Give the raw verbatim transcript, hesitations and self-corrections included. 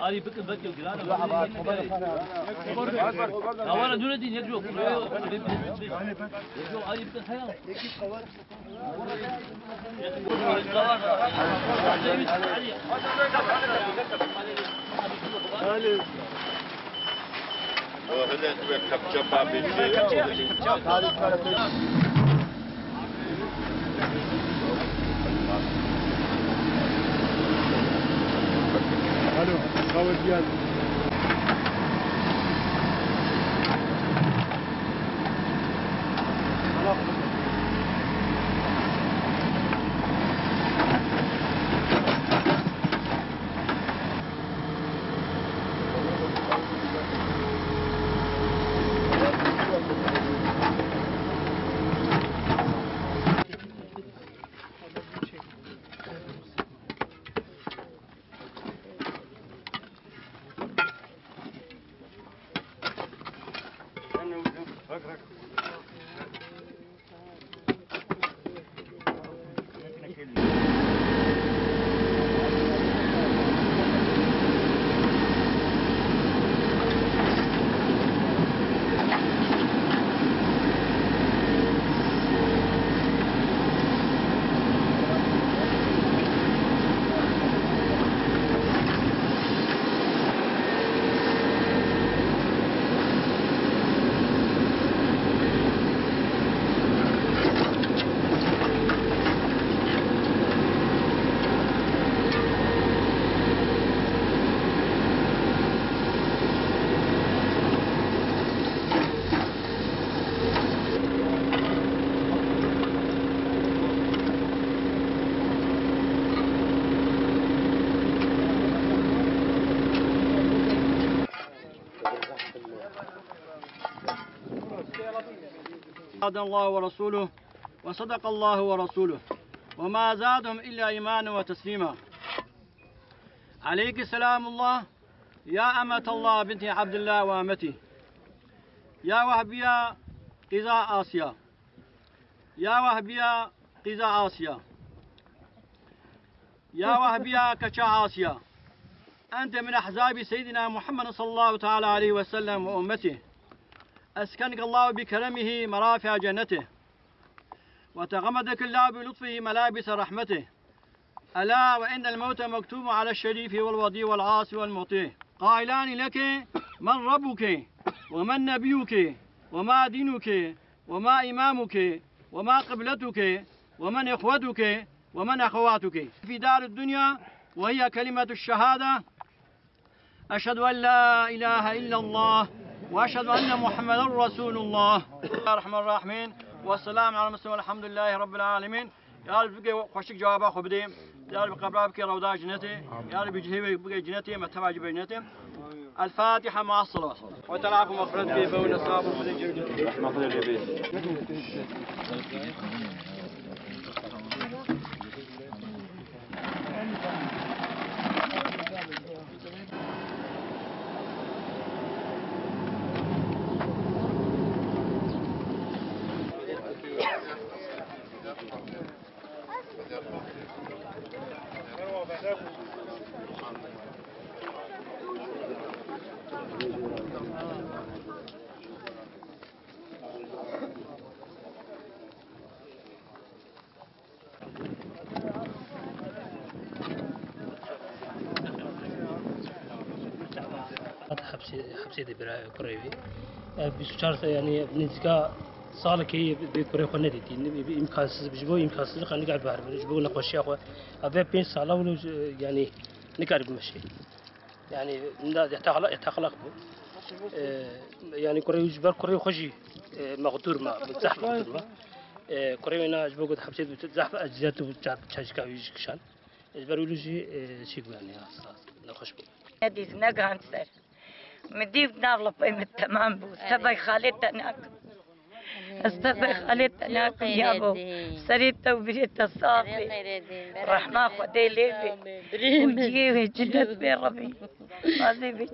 Arî bikin, belki giran. Hawara Nureddin, yek yok. Yek yok, arî bikin, haya. Alo, Kawediyan. صدق الله ورسوله، وصدق الله ورسوله، وما زادهم إلا إيمانا وتسليما. عليك سلام الله، يا أمة الله بنت عبد الله وأمتي. يا وهبية قزا آسيا. يا وهبية قزا آسيا. يا وهبية كشا آسيا. أنت من أحزاب سيدنا محمد صلى الله تعالى عليه وسلم وأمته. أسكنك الله بكرمه مرافع جنته، وتغمدك الله بلطفه ملابس رحمته. ألا وإن الموت مكتوب على الشريف والوضيع والعاصي والمطيع. قائلان لك: من ربك؟ ومن نبيك؟ وما دينك؟ وما إمامك؟ وما قبلتك؟ ومن إخوتك؟ ومن أخواتك؟ في دار الدنيا، وهي كلمة الشهادة. أشهد أن لا إله إلا الله وأشهد أن محمدا رسول الله. بسم الله الرحمن الرحيم. والسلام على المرسلين والحمد لله رب العالمين. Ya Rabbi, bike xweşik cewaba xwe bide. Ya Rabbi, qebra bike rewda cinetê. Ya Rabbi, cihê wê bike cinetê, me teva jî be cinetê. El Fatiha ma salawat. Ve telakum mexfiret bê, be û nesab û Hepsê, hepsê de bira kurê wî. Ev bîst û çar, yanî nêzîka salekê bi kurê xwe nedîtî. Bi, bi îmkansîz, ji bo îmkansîzlixa nikar biherin, ji bo nexweşiya xwe. Ev vê pênc sala wilo, yanî nikar bimeşe. Yanî, ninda yataxla-, yataxlaq bû. Ee, yanî kurê wî ji ber kurê xwe jî, e, mexdûr ma, zehf mexdûr ma. Ee, kurê wî na ji bo ku di hepsê de zehf eziyet û ça-, çajika wî jî kişand. Ji ber wilo jî, e, çî bû yanî, hasta, nexweş bû. Ne dîz, ne gihand ser. Min dî nav lapê min temam bû. Tevay xalê te nakim. Ez tevay xalê te nakim yabo. Serê te û birê te sax be. Rehma Xwedê lê be. Û cihê wê cinet bê Rebî. Azê be.